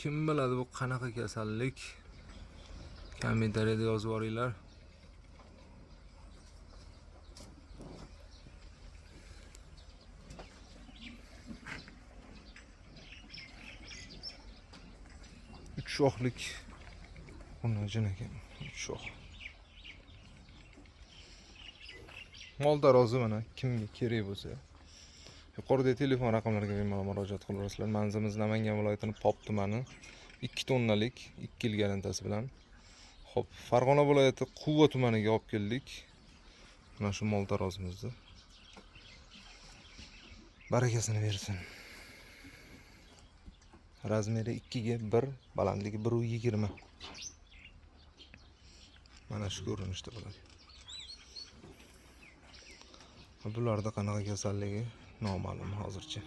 Kim biladi bu qanaqa kasallik? Kommentariyada yozib yuboringlar. Uch shoxlik xunajin ekan, uch shox. Mol tarozi mana kimga kerak bo'lsa, yuqoridagi telefon raqamlariga bemalol murojaat qilaverasizlar. Manzilimiz Namangan viloyatining Pop tumani, 2 tonnalik, 2 yil garantiyasi bilan. Xo'p, Farg'ona viloyati Quva tumaniga olib keldik. Mana shu mol tarozimizni. Barakasini bersin. Razmeri 2ga 1, balandligi 1.20. Mana shu ko'rinishda bo'ladi. Bularda qanaqa kasalligi noma'lum hozircha.